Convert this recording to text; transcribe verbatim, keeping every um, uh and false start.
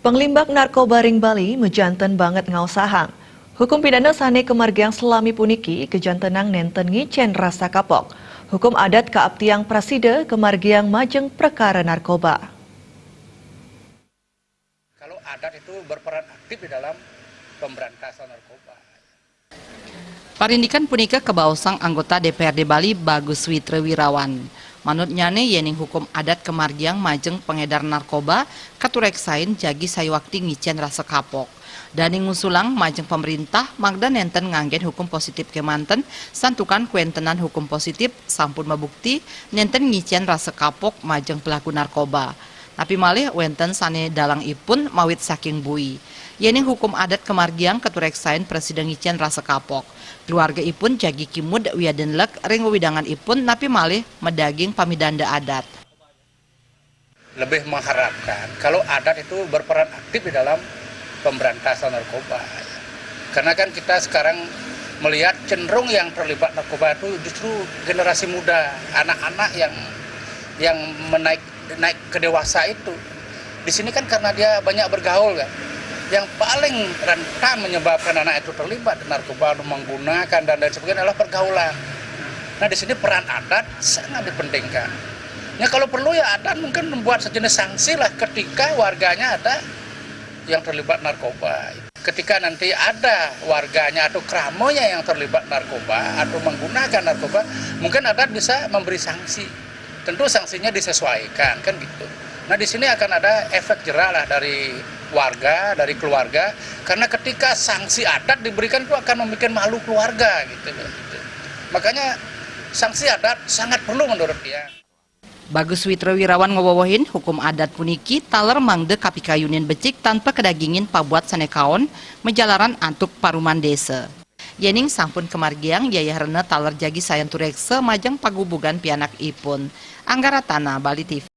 Panglimbak narkoba ring Bali majanten banget ngaosahang hukum pidana sane kamargiang salami puniki kajantenang nenten ngicen rasa kapok. Hukum adat kaaptiang prasida kamargiang majeng prakara narkoba. Kalau adat itu berperan aktif di dalam pemberantasan narkoba. Parindikan punika kabaosang anggota D P R D Bali Bagus Witra Wirawan. Manut nyane, yening hukum adat kamargiang majeng pangedar narkoba, katureksain jagi sayuakti ngicen rasa kapok. Dane ngusulang majeng pamrintah mangda nenten nganggen hukum positif kemanten, santukan kawentenan hukum positif sampun mabukti nenten ngicen rasa kapok majeng pelaku narkoba. Napi malih wenten sane dalangipun mawit saking bui. Yening hukum adat kamargiang katureksain prasida ngicen rasa kapok. Keluargaipun jagi kimud wiadin lek ring wewidanganipun napi malih madaging pamidanda adat. Lebih mengharapkan kalau adat itu berperan aktif di dalam pemberantasan narkoba. Karena kan kita sekarang melihat cenderung yang terlibat narkoba itu justru generasi muda, anak-anak yang yang menaik naik ke dewasa itu. Di sini kan karena dia banyak bergaul kan. Yang paling rentan menyebabkan anak itu terlibat di narkoba, menggunakan dan lain sebagainya adalah pergaulan. Nah, di sini peran adat sangat dipentingkan. Ya, kalau perlu ya adat mungkin membuat sejenis sanksi lah ketika warganya ada yang terlibat narkoba. Ketika nanti ada warganya atau kramanya yang terlibat narkoba atau menggunakan narkoba, mungkin adat bisa memberi sanksi. Tentu sanksinya disesuaikan kan gitu. Nah, di sini akan ada efek jerah lah dari warga, dari keluarga, karena ketika sanksi adat diberikan itu akan membuat malu keluarga gitu loh. Gitu. Makanya sanksi adat sangat perlu menurut dia. Bagus Witra Wirawan ngawewehin hukum adat puniki taler mangda kapikayunin becik tanpa kadagingin pabuat sane kaon majalaran antuk paruman desa. Yening sampun kamargiang yayah rena taler jagi sayan tureksa majeng pagubugan pianakipun. Anggara Tana, Bali T V.